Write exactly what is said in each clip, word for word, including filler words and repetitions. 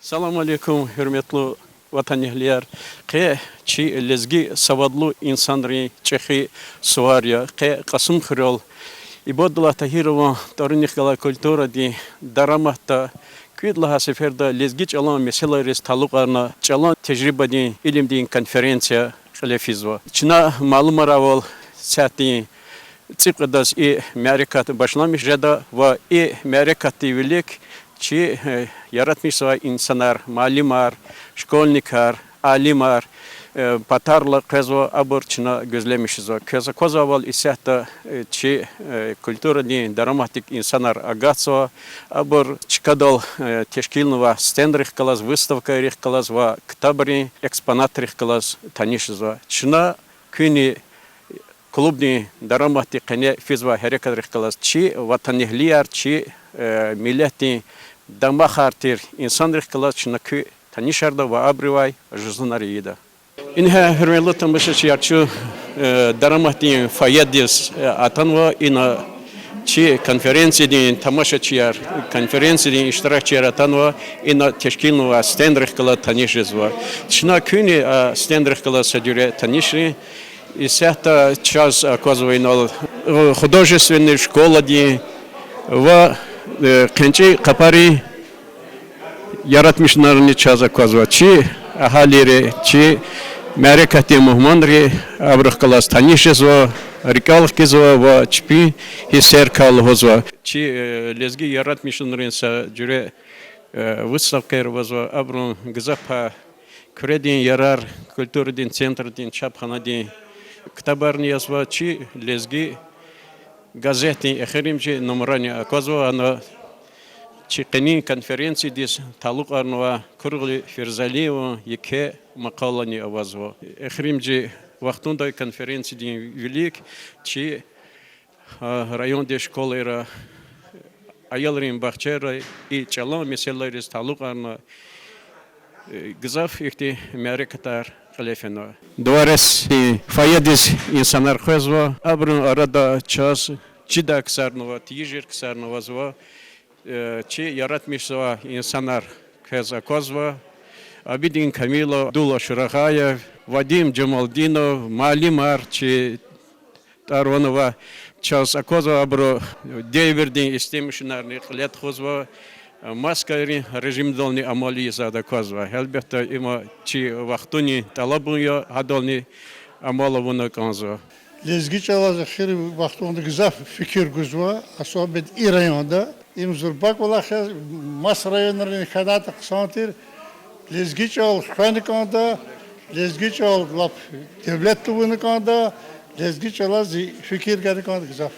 Салам алейкум, гьуьрметлу ватанэгьлияр! Къе чи лезги савадлу инсанрин чӀехи сувар я. Къе Кьасумхуьрел Ибадуллагь Тагьирован тӀварунихъ галай культурадин дараматда кӀуьд лагьай сеферда лезги чӀалан месэлайриз талукьарна чӀалан тежрибадин, илимдин конференция кьиле физва. Чна малумарайвал, сятдин цӀикьведаз и мярекат башламиш жеда ва и мярекатдин вилик чи, э, яратмишзавай инсанар, муаллимар, школьникар, алимар, э, патарилай къвезва, абур чна гуьзлемишзава. Квез аквазвайвал, исятда, э, чи, э, культурадин дараматдик инсанар агатзава, абур чкадал, э, тешкилнавай стендрихъ галаз, выставкайрихъ галаз ва ктабрин экспонатрихъ галаз таниш жезва. Чна куьнни клубдин дараматдин къене физвай гьерекатрихъ галаз, чи ватанэгьлияр, чи, э, миллетдин дамахар тир инсанрихъ галаз чна куь танишарда ва абурувай жузунар ийида. Ингье, гьуьрметлу тамашачияр, чун, э, дараматдин фойедиз, э, атанва. Ина чи конференциядин тамашачияр, конференциядин иштиракчияр атанва, ина тешкилнавай стендрихъ галаз таниш жезва. Чна куьнни, э, стендрихъ галаз са жуьре танишрин. Исятда чаз аквазва инал, э, художественный школадин ва, э, КхьенчӀин къапарин яратмишунарни чаз аквазва. Чи агьалийри, чи мярекатдин мугьманри абурухъ галаз таниш жезва, рикӀел хкизва ва чпин гьиссерикай лугьузва. Чи, э, лезги яратмишунрин са жуьре, э, выставкаяр авазва, абурун гзаф пай Куьредин ярар культурадин центрдин чапханадин ктабарни язва, чи Лезги газетдин эхиримжи нумрани аквазва, ана чи къенин конференциядиз талукьарнавай Куругли Ферзалиеван еке макъалани авазва. Эхиримжи вахтунда конференциядин вилик чи, а, райондин школайра, аялрин бахчайра и чӀалан месэлайриз талукьарна, э, гзаф ихьтин мярекатар кьиле фена. Дворецдин фойедиз инсанар къвезва, абурун арада чаз чидай ксарни ава, тийижир ксарни авазва, э, чи яратмишзавай инсанар квез аквазва: Абидин Камилов, Абдул Ашурагъаев, Вадим Жамалдинов, муаллимар чи тӀвар-ван ава, чаз аквазва абуру девирдин истемишунарни кьиле тухузва, маскайрин режимдални амал ийиз аквазва. Гьелбетда, има чи вахтунин тӀалабун я, гьадални амал авуна кӀанзава. Лезги чӀалаз эхир вахтунда гзаф фикир гузва, особенно и районда. Им зурба кӀвалах я, маса районрини хьанайтӀа хъсан тир. Лезги чӀал хвена кӀанда, лезги чӀал лап девлетлу авуна кӀанда, лезги чӀалаз фикир гана кӀанда гзаф.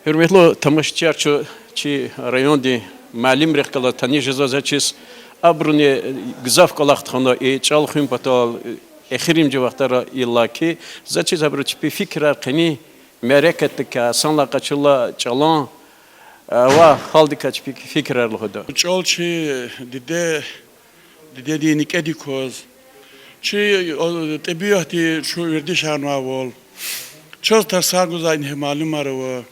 Гьуьрметлу тамашачияр, чун чи райондин муаллимрихъ галаз таниш жезва. Заз чиз, абуруни гзаф кӀвалах тухвана и чӀал хуьн патал эхиримжи вахтара, иллаки. Заз чиз, абуру чпин фикирар къенин мярекатдикай, санлай къачурла чӀалан, а, ва халкьдикай чпин фикирар лугьуда. ЧӀал чи диде, дидедин никӀедик кваз, чи, а, тӀебиатди чун вердишарнавайвал, чаз тарсар гузвай ингье муаллимар ава.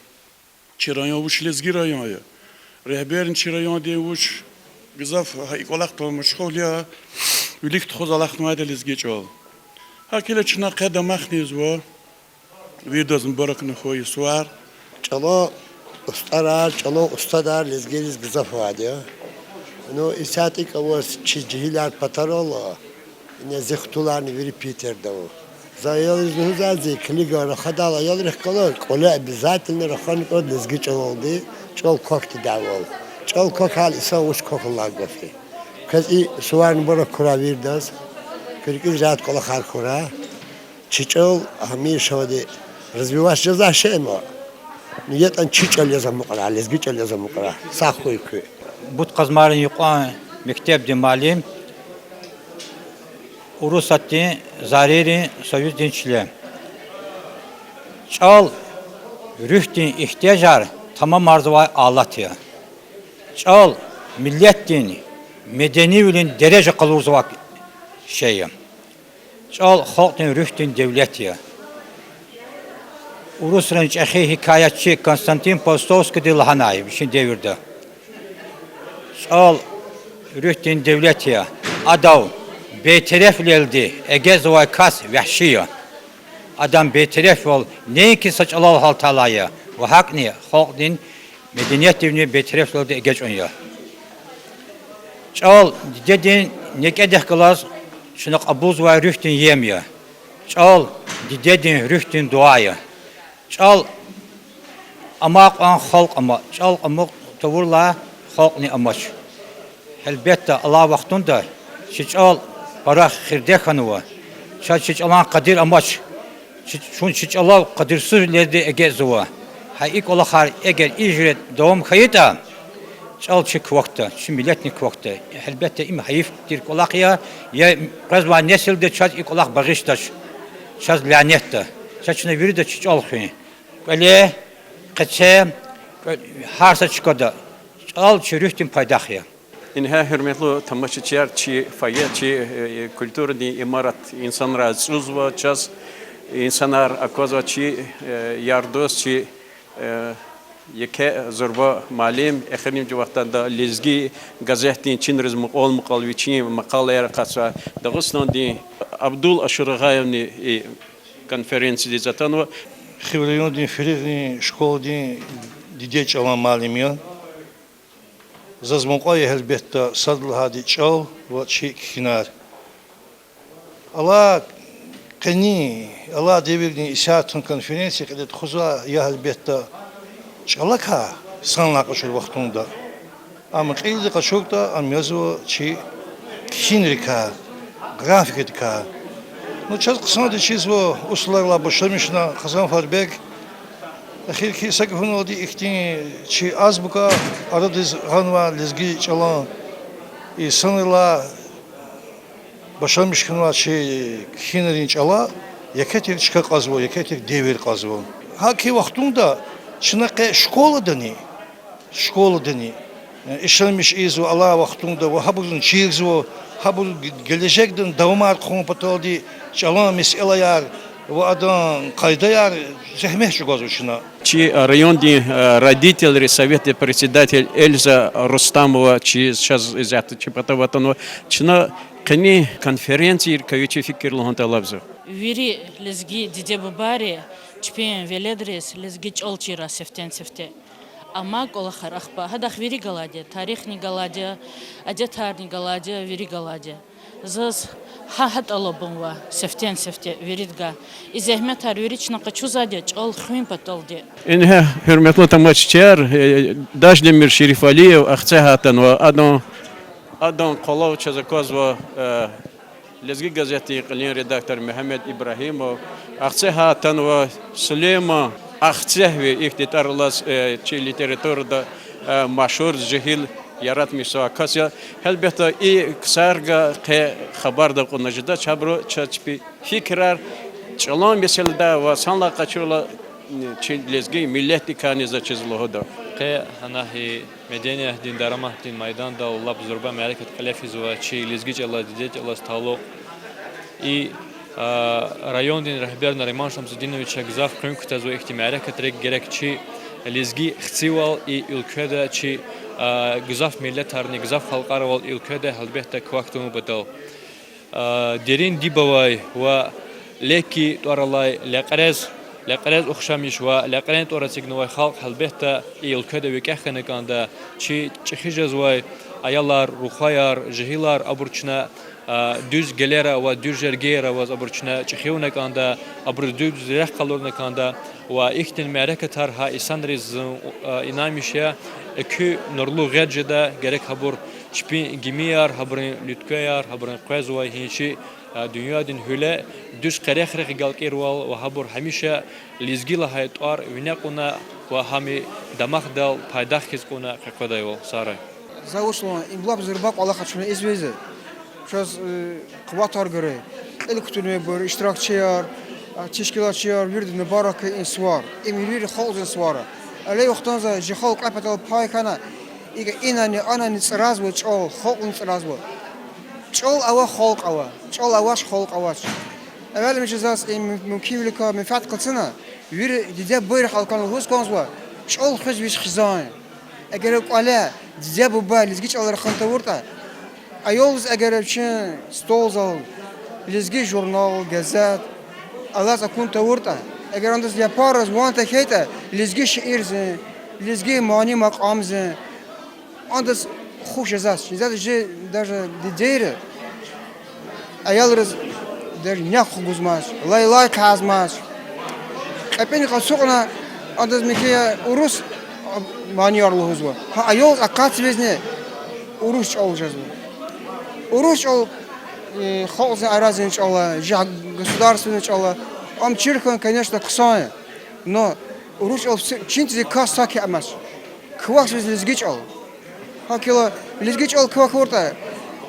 Чи район вуч лезги район я. Регьберни чи райондин вуч гзаф гьа и кӀвалахдал машгъул я, вилик тухуз алахънавайди лезги чӀал. ГьакӀ хьайила чна къе дамахни ийизва, вирдаз мубаракна хьуй и сувар. ЧӀалан устӀарар, чӀалан устадар лезгийриз гзаф авайди я. Ну, исятда икӀ аваз чи жегьилар патарал, ина зи хтуларни вири Питерда ава. За аялриз лугьузвайди, килигайла рахадайла аялрихъ галаз кӀвале обязательно рахана кӀанда лезги чӀалалди, чӀал квахь тийидайвал. ЧӀал квахьайла инсан вуч квахьзаватӀа гаф я. Квез и суварни мубарак хьурай виридаз. Куь рикӀиз регьят кӀвалахар хьурай. Чи чӀал гьамиша развиваться жезвай шей я. Ну, ятӀани чи чӀал яз амукьрай, лезги чӀал яз амукьрай. Сагъ хьуй куьн. Бут-Къазмайрин юкьван мектебдин муаллим, Урусатдин зарийрин союздин член. ЧӀал руьгьдин игьтияжар тамамарзавай алат я. ЧӀал миллетдин меденивилин дережа къалурзавай шей я. ЧӀал халкьдин руьгьдин девлет я. Урусрин чӀехи гьикаятчи Константин Паустовскийди лагьанай вичин девирда: ЧӀал руьгьдин девлет я. Адав бейтерефвилелди эгечӀзавай кас вагьши я. Адан бейтерефвал неинки са чӀалал гьалтайла я, ва гьакӀни халкьдин медениятдивни бейтерефвилелди эгечӀун я. ЧӀал дидедин некӀедихъ галаз чна кьабулзавай руьгьдин ем я. ЧӀал дидедин руьгьдин дуьа я. ЧӀал амай кьван халкь ама, чӀал амукь тавурла халкьни амач. Гьелбетда, алай вахтунда чи чӀал пара хирде хьанва. Чаз чи чӀалан къадир амач. Чи, чун чи чӀалав къадирсузвилелди эгечӀзава. Гьа и кӀвалахар эгер и жуьре давам хьайитӀа, чӀал чи квахьда, чи миллетни квахьда. Гьелбетда, им гьайиф тир кӀвалах я, я къвезвай несилди чаз и кӀвалах багъишдач, чаз лянетда. Чаз чна вирида чи чӀал хуьн. КӀвале, къеце, кӀва-, гьар са чкада чӀал чи руьгьдин пайдах я. Ингье, гьуьрметлу тамашачияр, чи фойе, чи, э, культурадин имарат инсанрай ацӀузва, чаз инсанар аквазва, чи, э, ярдуст, чи, э, еке зурба муаллим, эхиримжи вахтунда Лезги газетдин чинриз мукьвал-мукьвал вичин макъалаяр акъатзавай Дагъустандин Абдул Ашур агъаевни и конференциядиз атанва. Хив райондин Фиригъин школадин дидед чӀалан муаллим я. Заз мукьва я, гьелбетда, сад лагьайди чӀал ва чи кхьинар. Алай къенин, алай девирдин исятда конференция кьиле тухузвай я, гьелбетда, чӀалакай санлай къачур вахтунда. Амма кьилди къачуртӀа, ам язва чи кхьинрикай, графикадикай. Ну, чаз хъсанди чизва, усуларилай башламишна Къазанфарбег. Эхир хьиз са гафуналди ихьтин чи азбука арадиз гъанвай лезги чӀалан, и санрилай башламиш хьанвай чи кхьинрин чӀала еке тир чка кьазва, еке тир девир кьазва. ГьакӀ хьайи вахтунда чна къе школадани, школадани, э, ишлемиш ийизва алай вахтунда ва гьабурузни чирзава, гьабур ге-, гележегда давамар хъувун паталди чӀалан месэлаяр ва адан къайдаяр зегьмет чӀугвазва чна. Чи райондин, э, родительрин советдин председатель Эльза Рустамова чи чаз исятда чи патав атанва. Чна къенин конференциядикай вичин фикир лугьун тӀалабзава. Вири лезги диде-бубайри чпин веледриз лезги чӀал чирай сифтени-сифте. Амай кӀвалахар ахпа, гьадахъ вири галайди я, тарихни галайди я, адетарни галайди я, вири галайди я. Заз гьа, гьа тӀалабун ава сифтени-сифте виридгай. И зегьметар вири чна къачузвайди я чӀал хуьн паталди. Ингье, гьуьрметлу тамашачияр, э, Даждемир Шерифалиев Ахцегьай атанва, адан, адан къвалав чаз аквазва, э, Лезги газетдин кьилин редактор Мегьамед Ибрагьимов, Ахцегьай атанва Сулейман Ахцегьви ихьтин тӀвар алаз, э, чи литературада, э, машгьур, жегьил, яратмишзавай кас я. Гьелбетда, и ксарихъ къе хабардар кьуна жедач, гьабуру чаз чпин фикирар чӀалан месэладай ва санлай къачурла чи лезги миллетдикайни заз чиз лугьуда. Къе гьана и медениятдин дараматдин майдандал лап зурба мярекат кьиле физва чи лезги чӀалаз, дидед чӀалаз талукь. И, а, райондин регьбер Нариман Шамсудиновича гзаф къуьн кутазва ихьтин мярекатрик, герек чи лезги хцивал и уьлкведа чи, а, гзаф миллетарни, гзаф халкьар авай уьлкведа гьелбетда квахь тавун патал. А, дерин диб авай ва леки тӀвар алай, лекьрез, лекьрез ухшамиш ва лекьрен тӀвар эцигнавай халкь гьелбетда и уьлкведа викӀегь хьана кӀанда. Чи чӀехи жезвай, Аялар, рухваяр, жегьилар абур чна дуьз гелера ва дуьз жергейра аваз абур чна чӀехи авуна кӀанда, абуруз дуьз рехъ къалурна кӀанда. Ва ихьтин мярекатар гьа инсанриз, зун инанмиш я, экуь нурлу гъед жеда, герек гьабур чпин гимияр, гьабурун луьтквеяр, гьабурун къвезвай гьи чи дуьньядин гьуьле дуьз къерехрихъ галкӀурвал ва гьабур гьамиша лезги лагьай тӀвар вине кьуна ва гьам дамахдал пайдах хьиз кьуна къекъведайвал. Сагърай. За вуч лугьун, им лап зурба кӀвалах я чна ийизвайди. Чаз къуватар гуй, кьил кутунвайбур, иштиракчияр, тешкилатчияр, виридан мубарак хьуй и сувар. Им вири халкьдин сувар я. Алай вахтунда жи халкь кьве патал пай хьана, икӀ инани, анани цӀразва чӀал, халкьни цӀразва. ЧӀал ава, халкь ава, чӀал авач, халкь авач. Эвелмежи заз и мумкинвиликай менфят къачуна, вири диде-бубайрихъ элкъвена лугьуз кӀанзава, чӀал хуьз вич хизан я. Эгер кӀвале диде-буба лезги чӀалал рахун тавуртӀа, аялдиз эгер вичин столзал лезги журнал, газет алаз акун тавуртӀа, эгер адаз япариз ван тахьайтӀа лезги шиирзин, лезги мани-макьамзин, адаз хуш жезвач. Жезвач жи даже дидейри аялриз даже нек хгузмач, лайлай хъазмач. КьепӀин къацукьна адаз михьи урус манияр лугьузва. Гьа аялдиз акъатзавазни урус чӀал жезва. Урус чӀал халкьдин аразин чӀал я, жи государстводин чӀал я. Ам чир хьун, конечно, хъсан я. Но урус чӀал чи-, чиниз кас сак амач. Квахьзаваз лезги чӀал. ГьакӀ хьайила лезги чӀал квахьуртӀа,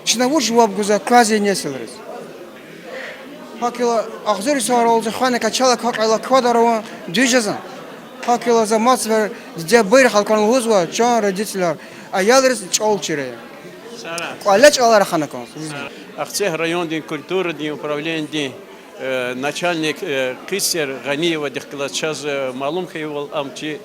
чна вуч жаваб гузва къвезвай несилриз? ГьакӀ хьайила агъзур йисаралди хвена качала квахьайла квадарун дуьз жезва. ГьакӀ хьайила за мад сефер диде-бубайрихъ элкъвена лугьузва, чан родителар, аялриз чӀал чира. КӀвале чӀалал рахана кӀанзава. Ахцегь райондин культурадин управленидин начальник Къисер Гъаниевадихъ галаз чаз малум хьайивал, ам чи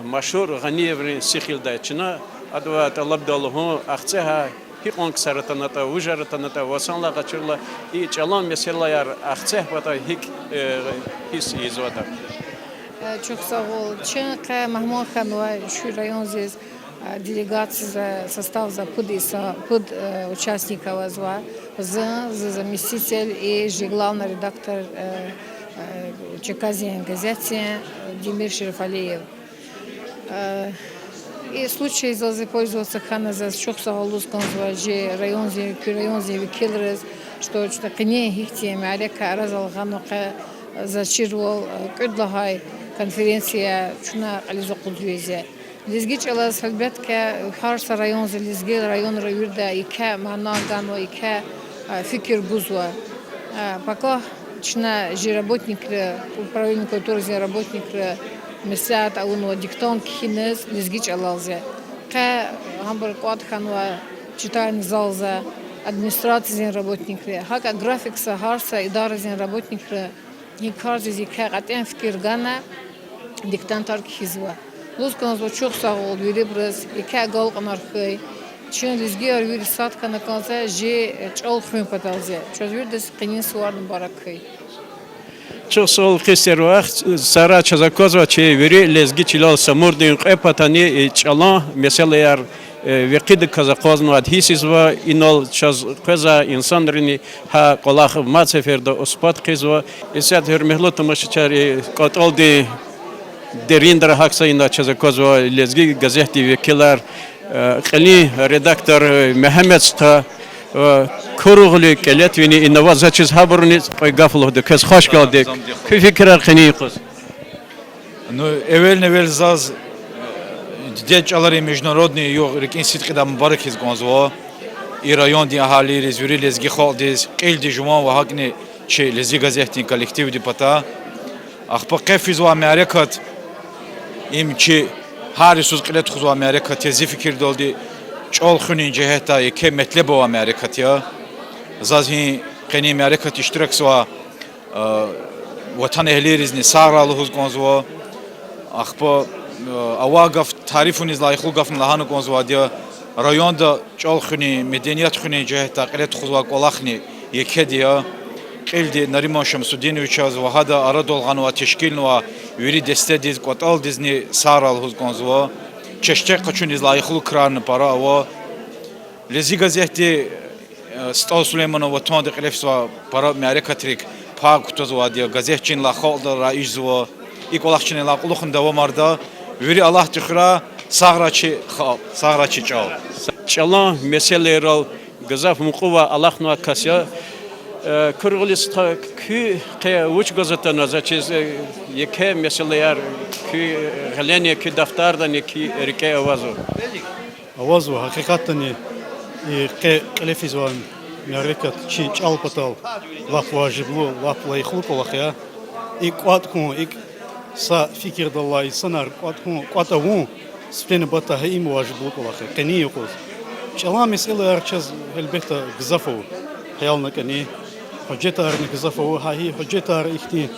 машгьур Гъаниеврин сихилдай. Чна адавай тӀалабда лугьун, Ахцегьай гьикьван ксар атанатӀа, вужар атанатӀа ва санлай къачурла и чӀалан месэлаяр Ахцегь патай гьикӀ гьисс ийизватӀа. Чухсагъул, чи къе мугьман хьанвай чи райондиз делегация, составда пуд инсан, пуд участник авазва. Зун, зи заместитель и жи главный редактор Черкасиин газетдин Демир Шерифалиев. И случайзалди пользоваться хьана заз чухсагъул лугьуз кӀанзава жи райондин, куь райондин векилриз, что чна къенин гьихьтин мярекат арадал гъанва къе, заз чирвал кӀуьд лагьай конференция чна кьилиз акъудзавайди я. Лезги чӀалаз, гьелбетда, гьар са районда лезги районра вирида еке мана ганва, еке фикир гузва. Пакагь чна жи работникри, управление культурыдин работникри меслят авунва диктант кхьиниз лезги чӀалалди. Къе гьабур кӀватӀ хьанва читальный залда администрациядин работникри. ГьакӀ графикда гьар са идарадин работникри и кардиз еке кьетӀен фикир гана, диктантар кхьизва. Лугьуз кӀанзава чухсагъул вирибуруз, еке агалкьунар хьуй, чи лезгияр вири сад хьана кӀанзава жи чӀал хуьн паталди. Чаз виридаз къенин сувар мубарак хьуй. Чухсагъул, Къисер вах, сара чаз аквазва чи вири лезги чилел Самурдин кьве патани и чӀалан месэлаяр векъидаказ акъвазнавайди гьисс ийизва, инал чаз къвезвай инсанрини гьа кӀвалах мад сеферда исбат хъийизва. Исятда, гьуьрметлу тамашачияр, и кӀватӀалдин деринра гьакӀ са ина чаз аквазва Лезги газетдин векилар, кьилин редактор Мегьамед стха, Куругъли Келетвини ина ава, за чиз гьабуруни кьве гаф лугьуда. Квез хвашгелди. Куь фикирар къенин юкъуз. Ну, эвелни-эвел заз дидед чӀаларин международный югъ рикӀин сидкьидай мубарак ийиз кӀанзава и райондин агьалийриз, вири лезги халкьдиз, кьилди жуван ва гьакӀни чи Лезги газетдин коллективдин патай. Ахпа къе физвай мярекат, им чи гьар йисуз кьиле тухузвай мярекат я, зи фикирдалди, чӀал хуьнин жигьетдай еке метлеб авай мярекат я. Заз гьа къенин мярекатда иштиракзавай ватанэгьлийризни сагърай лугьуз кӀанзава. Ахпа авай гаф, тарифуниз лайихлу гафни лагьана кӀанзавайди я. Районда чӀал хуьнин, меденият хуьнин жигьетдай кьиле тухузвай кӀвалахни екеди я. Кьилди Нариман Шамсудиновичаз ва гьада арадал гъанвай, тешкилнавай вири дестедиз, кӀватӀалдизни сагърай лугьуз кӀанзава. Чешне къачуниз лайихлу крарни пара ава. Лезги газетди, э, СтӀал Сулейманан ватандин кьиле физвай пара мярекатрик пай кутазвайди я, газет чинилай халкьдал раижзава, и кӀвалах чинилай кьулухъни давамарда. Вири Аллагьди хуьрай, сагърай чи халкь, сагърай чи чӀал. ЧӀалан месэлайрал гзаф мукьувай, алахънавай кас я. Э, Куьруьгъуьлуьз стха, куь къе вуч гваз атана, за чиз, э, еке месэлаяр куь гъилени, куь дафтардани, куь рикӀе авазва? Авазва, гьакъикъатдани, и къе кьиле физвай мярекат чи чӀал патал лап важиблу, лап лайихлу кӀвалах я. ИкӀ кӀватӀ хьун, икӀ са фикирдаллай инсанар кӀватӀ хьун, кӀватӀ авун, сифте нубатда гьа им важиблу кӀвалах я къенин юкъуз. ЧӀалан месэлаяр чаз, гьелбетда, гзаф ава, гьялна кӀани, гьуьжетарни гзаф ава, гьа и гьуьжетар ихьтин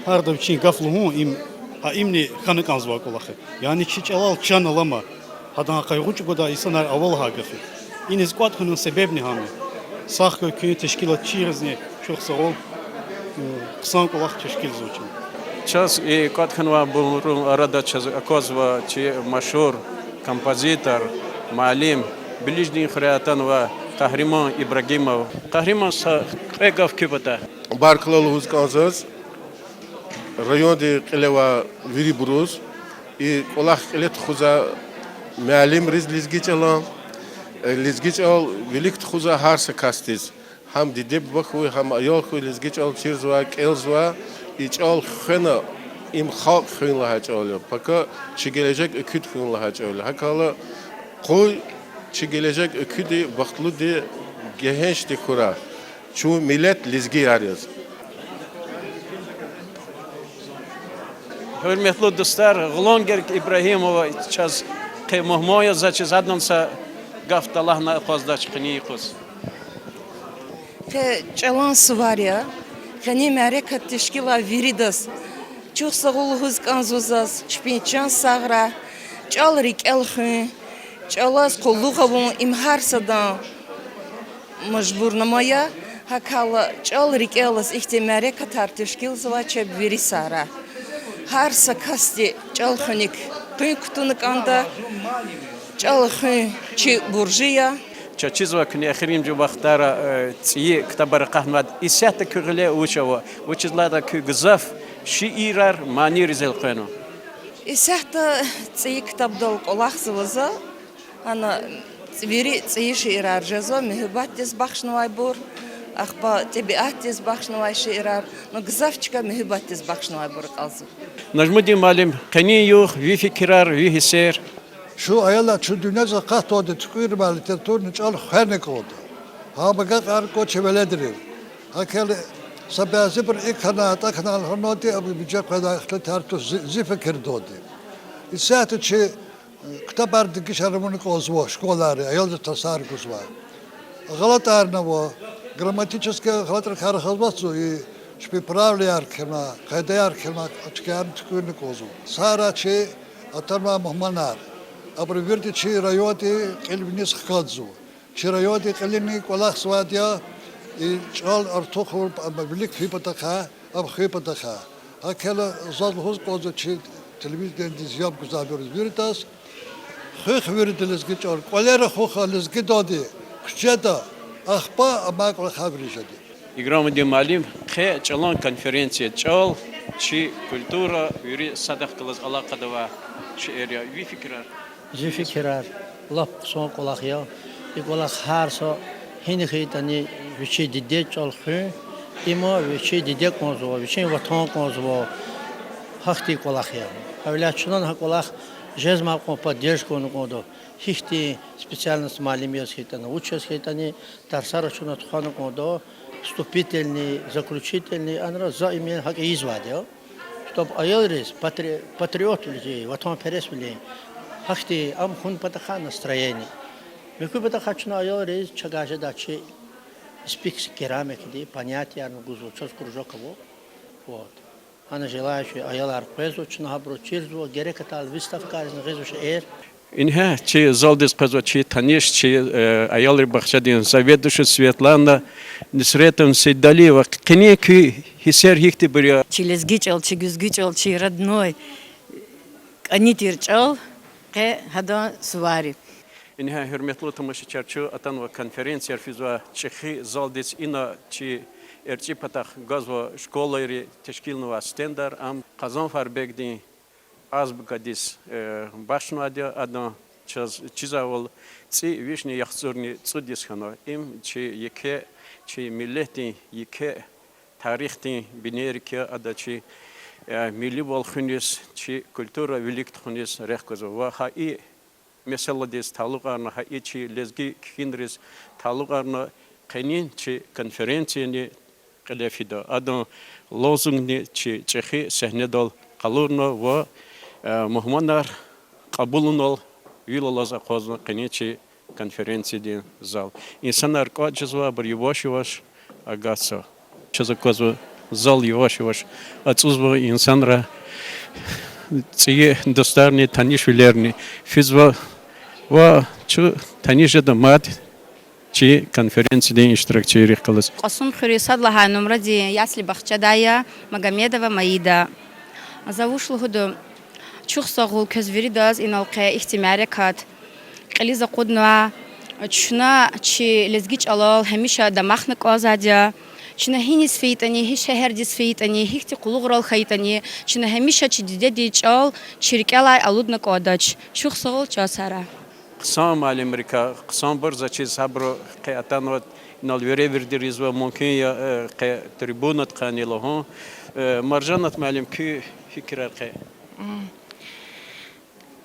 гьарда вичин гаф лугьун, им, гьа имни хьана кӀанзавай кӀвалах я. Яни чи чӀалал чан алама, гьадан къайгъу чӀугвадай инсанар ава лагьай гаф я. Иниз кӀватӀ хьунин себебни гьам я. Сагъ хьуй куьн, тешкилатчийризни чухсагъул, хъсан кӀвалах тешкилзавачни. Чаз и кӀватӀ хьанвайбурун арада чаз аквазва чи машгьур композитор, муаллим, Билиждин хуьряй атанвай Къагьриман Ибрагимов. Къагьриман, са кьве гаф куь патай. Баркалла лугьуз кӀанзава заз райондин кьиле авай вирибуруз, и кӀвалах кьиле тухузвай муаллимриз лезги чӀалан, э, лезги чӀал вилик тухузвай гьар са касдиз. Гьам диде-буба хьуй, гьам аял хьуй, лезги чӀал чирзавай, кӀелзавай, и чӀал хвена, им халкь хуьн лагьай чӀал я. Пака чи гележег экуьди хьун лагьай чӀал я. ГьакӀ хьайила къуй чи гележег экуьди, бахтлуди, гегьеншди хьурай чун миллет лезгияр яз. Гьуьрметлу дустар, Гъулан Герг Ибрагьимова чаз къе мугьман я, за чиз адан са гаф талгьана акъваздач къенин юкъуз. Къе чӀалан сувар я. Къенин мярекат тешкилай виридаз чухсагъул лугьуз кӀанзава заз, чпин чан сагърай. ЧӀал рикӀел хуьн, чӀалаз къуллугъ авун, им гьар садан мажбурнама я. ГьакӀ хьайила чӀал рикӀелаз ихьтин мярекатар тешкилзавай чеб вири сагърай. Гьар са касди чӀал хуьник къуьн кутуна кӀанда. ЧӀал хуьн чи буржи я. Чаз чизва куьне эхиримжи вахтара, э, цӀийи ктабар акъатнавайди. Исятда куь гъиле вуч ава? Вучиз лагьайтӀа куьн гзаф шиирар манийриз элкъвенва. Исятда цӀийи ктабдал кӀвалахзава за. Ана вири цӀийи шиирар жезва, муьгьуьббатдиз бахшнавайбур, ахпа тӀебиатдиз бахшнавай шиирар, ну, гзаф чка муьгьуьббатдиз бахшнавайбур акьазва. Нажмудин муаллим, къенин югъ, ви фикирар, ви гьиссер? Чун, аялар, чун дуьньядиз акъатдалди туькӀуьрнавай литературный чӀал хвена кӀанда. Гьам агакьарна кӀанда чи веледрив. ГьакӀ хьайила са бязибуру икӀ хьана, тӀакӀ хьана лагьанвайди, абур виже къведай ихтилатар туш зи, зи фикирдалди. Исятда чи ктабар дегишар авуна кӀанзава школайри, аялриз тарсар гузвай. ГъалатӀарни ава, грамматический гъалатӀрикай рахазвач зун, и чпин правилаяр кхьенвай, къайдаяр кхьенвай чкаярни туькӀуьрна кӀанзава. Сагърай чи атанвай мугьманар. Абуру вирида чи райондин кьил виниз хкажзава. Чи райондин кьилини кӀвалахзавайди я и чӀал артухарун, амма вилик хуьн патахъай, ам хуьн патахъай. ГьакӀ хьайила заз лугьуз кӀанзава чи телевиденидиз яб гузвайбуруз виридаз: хуьх вирида лезги чӀал, кӀвалера хуьх лезгидалди, куьчеда, ахпа амай кӀвалахар вири жеди. Играмудин муаллим, къе чӀалан конференция, чӀал, чи культура, вири садахъ галаз алакъада авай шейэр я. Ви фикирар? Зи фикирар, лап хъсан кӀвалах я. И кӀвалах гьар са гьина хьайитӀани вичин дидед чӀал хуьн, им вичин диде кӀанзава, вичин ватан кӀанзава. Гьахьтин кӀвалах я. Гьавиляй чнани гьа кӀвалах жезмай кьван поддержка авуна кӀанда. Гьихьтин специальность муаллим яз хьайитӀани, вуч яз хьайитӀани, тарсар чна тухвана кӀанда, вступительный, заключительный, анра за именно гьакӀ ийизвайди я. Чтоб аялриз патри-, патриотвилин, ватанпересвилин гьахьтин ам хьун патахъай настроение. Муькуь патахъай чна аялриз чагай жедай чи список керамикдин понятиярни гузва, чаз кружок ава. Вот. Гьана желающие аялар къвезва, чна гьабуруз чирзава, герек атайла выставкайризни гъизва шейэр. Ингье чи залдиз къвезва чи таниш, чи, э, аялрин бахчадин заведующая Светлана Нусретовна Сейдалиева. Къенин куь гьиссер гьихьтинбур я? Чи лезги чӀал, чи гуьзгуь чӀал, чи родной, кӀани тир чӀал, къе гьадан сувар я. Ингье, гьуьрметлу тамашачияр, чун атанва конференцияр физвай чӀехи залдиз. Ина чи эрчӀи патахъ гвазва школайри тешкилнавай стендар, ам Къазанфарбегдин азбукадиз, э, бахшнавайди я. Адан чаз чизвайвал, цӀи вишни яхцӀурни цӀуд йис хьанва. Им чи еке, чи миллетдин еке тарихдин бинейрик я. Ада чи, э, милливал хуьниз, чи культура вилик тухуниз рехъ гузва. Ва гьа и месэладиз талукьарна, гьа и чи лезги кхьинриз талукьарна къенин чи конференцияни кьиле фида. Адан лозунгни чи чӀехи сегьнедал къалурна ва, э, мугьманар кьабулунал вил алаз акъвазна къенин чи конференциядин зал. Инсанар кӀватӀ жезва, абур яваш-яваш агатзава. Чаз аквазва, зал яваш-яваш ацӀузва, инсанра цӀийи дустарни, танишвилерни физва ва чун таниш жеда мад чи конференциядин иштиракчийрихъ галаз. Кьасумхуьруьн сад лагьай нумрадин ясли-бахчадай я Магомедова Маида. За вуч лугьуда, чухсагъул квез виридаз инал къе ихьтин мярекат кьилиз акъуднава. Чна чи лезги чӀалал гьамиша дамахна кӀанзавайди я. Чна гьиниз фейитӀани, гьи шегьердиз фейитӀани, гьихьтин къуллугърал хьайитӀани, чна гьамиша чи дидедин чӀал чи рикӀелай алудна кӀандач. Чухсагъул чаз сара. Хъсан муаллимрикай, хъсанбур, заз чиз, гьабуру къе атанва, инал веревирдиз ийизва, мумкин я, э, къе трибунадикайни лугьун. Э, Маржанат муаллим, куь фикирар къе?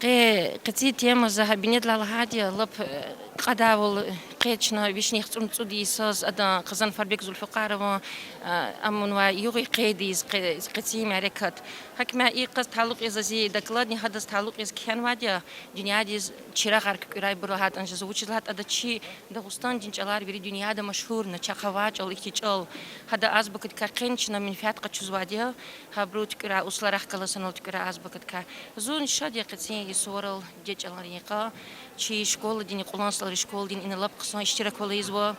Къе, къецин тема за гьа бинедилай лагьайди я, лап, э, кьадайвал, э, къе чна вишни яхцӀурни цӀуд йисаз адан, Къазанфарбег Зулфукъарован, э, амунвай югъ къейд ийиз къе-, къецин мярекат. ГьакӀ ма, и къаз талукь яз зи докладни гьадаз талукь яз кхьенвайди я, дуьньядиз чирагъар куькӀуьрайбур лагьайтӀани жезва, вучиз лагьайтӀа ада чи Дагъустандин чӀалар вири дуьньяда машгьурна, чахъ авай чӀал, ихьтин чӀал. Гьадан азбукадикай къе чна менфят къачузвайди я, гьабуру туькӀуьрай, усларахъ галаз санал туькӀуьрай азбукадикай. Зун шад я къецин и суварал, дидед чӀаларин йикъа. Чи школадин, Кьулан СтӀалрин школадин ина лап хъсан иштираквал ийизва.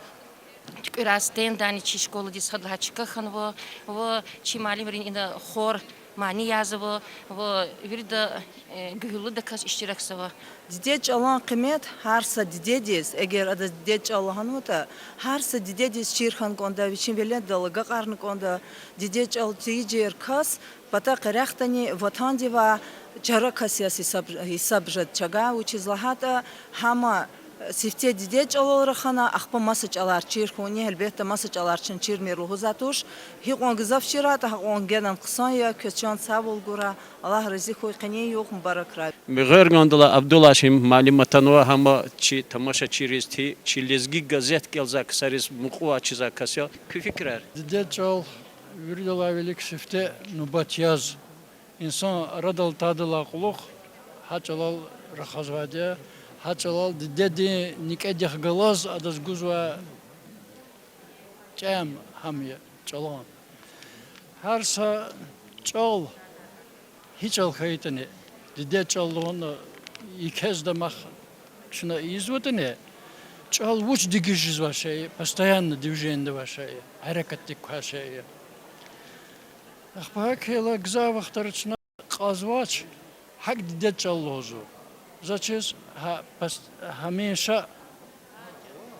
ТуькӀуьрай стендани чи школадиз сад лагьай чка хьанва, ва чи муаллимрин ина хор мани язава, ва вирида, э, гуьгьуьллудаказ иштиракзава. Дидед чӀалан къимет гьар са дидедиз, эгер адаз дидед чӀал лагьанватӀа, гьар са дидедиз чир хьана кӀанда, вичин веледдал агакьарна кӀанда. Дидед чӀал тийижир кас патахъ рехъдани ватандивай чара кас яз гьисаб, гьисаб жеда чавай, вучиз лагьайтӀа гьам сифте дидед чӀалал рахана, ахпа маса чӀалар чир хьуни, гьелбетда, маса чӀалар чна чирмир лугьузвайди туш. Гьикьван гзаф чирайтӀа, гьакьван генани хъсан я, квез чан сагъвал гурай, Аллагь рази хьуй, къенин югъ мубаракрай. Муьгъвер гандала Абдулашим муаллим атанва, гьам чи тамашачийриз, чи Лезги газет кӀелзавай ксариз мукьув чизвай кас я. Куь фикирар? Дидед чӀал виридалай вилик сифте нубат яз, инсан арадал атайдалай кьулухъ гьа чӀалал рахазвайди я, гьа чӀалал дидедин никӀедихъ галаз адаз гузвай тӀям гьам я чӀалан. Гьар са чӀал, гьи чӀал хьайитӀани, дидед чӀал лугьуна, и квез дамах чна ийизватӀани, чӀал вуч дегиш жезвай шей я, постоянно движениеда авай шей я, гьерекатдик квай шей я. Ахпа гьакӀ хьайила гзаф вахтара чна кьазвач, гьакӀ дидед чӀал лугьузва. Заз чиз гьа пос-, гьамиша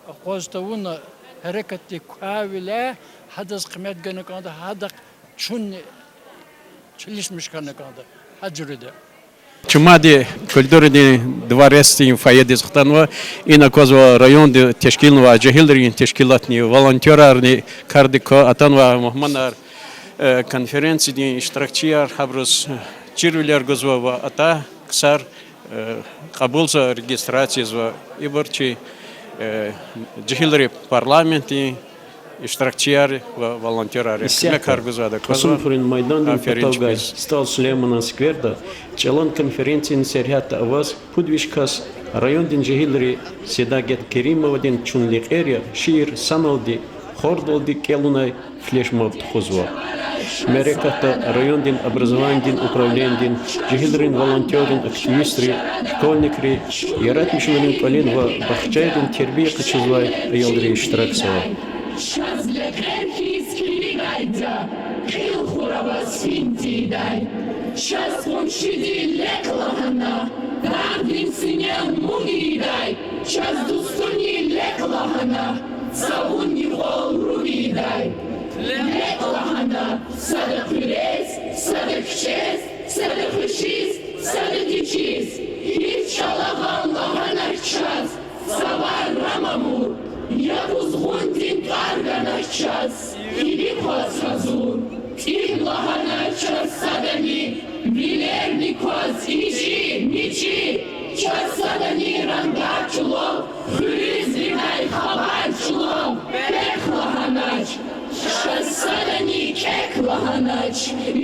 акъваз тавуна гьерекатдик квайвиляй гьадаз къимет гана кӀанда, гьадахъ чунни чалишмиш хьана кӀанда гьа жуьреда. Чун мад культурадин дворецдин фойедиз хтанва. Ина аквазва районда тешкилнавай жегьилрин тешкилатни, волонтёрарни кардик ква, атанвай мугьманар, э, конференциядин иштиракчияр, гьабуруз, э, чирвилер гузва ва атай ксар, э, кьабулзава, регистрация ийизва. Ибур чи, э, жегьилрин парламентдин иштиракчияр ва волонтёрар я. Исятда куьмекар гузвайди аквазва. Къасумхуьруьн майдандин патав гвай СтӀал Сулейманан скверда чӀалан конференциядин сергьятда аваз пуд виш кас, райондин жегьилри Седагет Керимовадин Чун лекьер я шиир саналди, хордалди кӀелунай флешмоб тухузва. Мярекатда райондин образованидин управленидин, жегьилрин волонтёррин активистри, школьникри, яратмишунрин кӀвалин ва бахчайрин тербия къачузвай аялри иштиракзава. Чаз лекьер хьиз килигайда, кьил хураваз фин тийидай. Чаз къуншиди лекь лагьана, Дагъдин синел муг ийидай, чаз дустуни лекь лагьана, цавун юкьвал руг ийидай. Лекь лагьана, сада хъуьрез, сада куьчез, сада хвешиз, сада течиз. Гьич чалагъан лагьанач чаз, цавар рам авур, я къузгъундин тӀвар ганач чаз, иби кваз гьазур. ТӀиб лагьанач чаз садани, вилерни кваз ичӀи, мичӀи. Чаз садани рандар чӀулав, хуьруьз гъидай хабар чӀулав, пехъ лагьанач. Чаз садани кӀек лагьанач,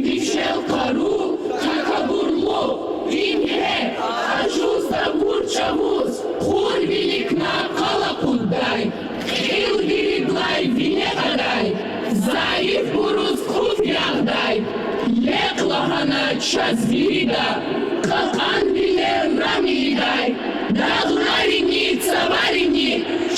вичел къару, такабурлу, ингье, ажуз тавур чӀавуз, кьур виликна къал акъуддай, кьил виридлай вине кьадай, зайифбуруз кӀуф ягъдай. Лекь лагьанач чаз вирида, кьакьанвилер рам ийидай, дагъларини, цаварини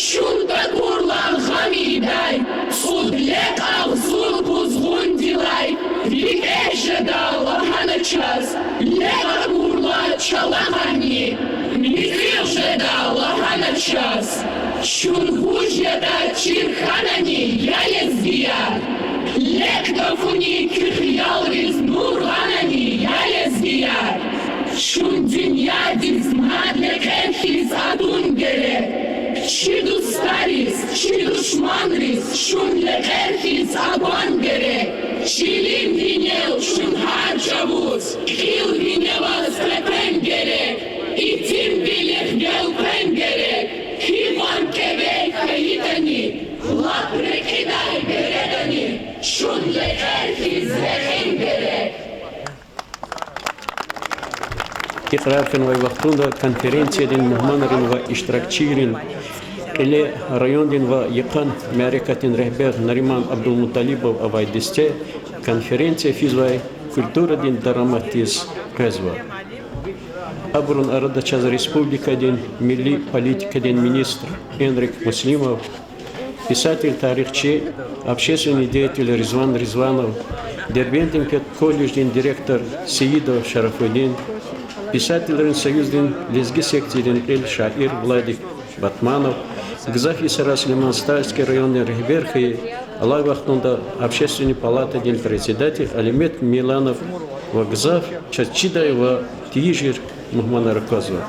чун такурла гъам ийидай. ЦӀуд лекь агъзур къузгъундилай викӀегь жеда лагьанач чаз, лекь акурла чалагъанни муьтӀуьгъ жеда лагьанач чаз. Чун вуж ятӀа чир хьанани, я лезгияр? Лекь гафуни куь хиялриз нур гъанани, я лезгияр? Чун дуьньядиз мад лекьер хьиз атун герек. Чи дустариз, чи душманриз чун лекьер хьиз акван герек. Чилин винел чун гьар чӀавуз кьил виневаз къекъвен герек. Итимвилихъ гелкъвен герек. Гьикьван кӀеве хьайитӀани, лап рекьидай бередани чун лекьер хьиз рекьин герек. Икьрар хьанвай вахтунда конференциядин мугьманрин ва иштиракчийрин кьиле райондин ва йикъан мярекатдин регьбер Нариман Абдулмуталибов авай десте конференция физвай культурадин дараматдиз къвезва. Абурун арада чаз республикадин милли политикадин министр Энрик Муслимов, писатель, тарихчи, общественный деятель Ризван Ризванов, Дербентдин педколледждин директор Сеидов Шарафудин, писателрин союздин лезги секциядин кьил, шаир Владик Батманов, гзаф йисара Сулейман-Стальский райондин регьбер хьайи, алай вахтунда Общественный палатадин председатель Алимет Миланов ва гзаф чаз чидай ва тийижир мугьманар аквазва.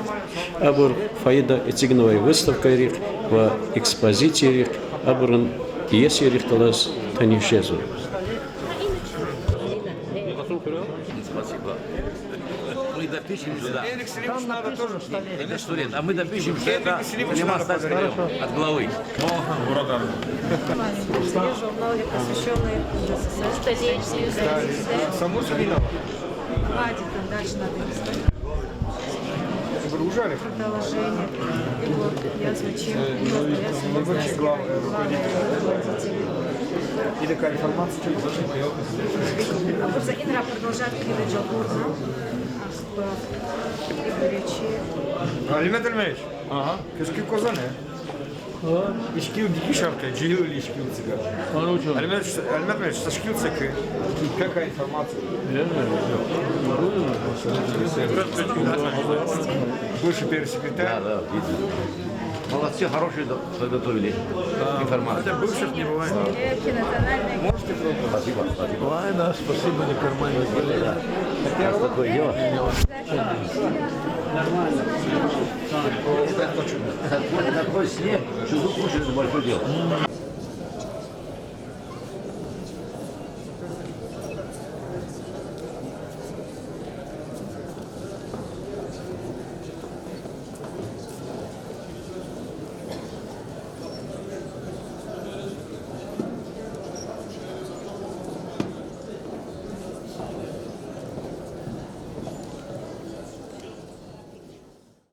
Абур фойеда эцигнавай выставкайрихъ ва экспозицийрихъ, абурун пьесайрихъ галаз таниш жезва. Спасибо. Мы допишем сюда. Там напишем, что это студент, а мы допишем, что это Сулейман-Стальский район от главы. Журнал, посвящённый Д С С Р. Столетию. Саму Сулейманова. Хватит, там дальше надо листать. Продолжение. И вот я звучим. Главный руководитель. Или информация. А вот за Инра продолжает передачу. Алимет Алимович, куьз кикӀ кваз ана? Ишкил дегишар къе, жегьил ишкил цикӀа. Алимет, Алимет Алимович, са шикил цикӀ. Какая информация? Бывший первый секретарь. Да, да, видно. Молодцы, хорошие до- подготовили информацию. Хотя бывших не бывает. Можете пробовать. Спасибо, спасибо. Ой, да, спасибо, не карманник. Да. Раз такое дело. Такой, такой снег, что тут кушать, это большое дело.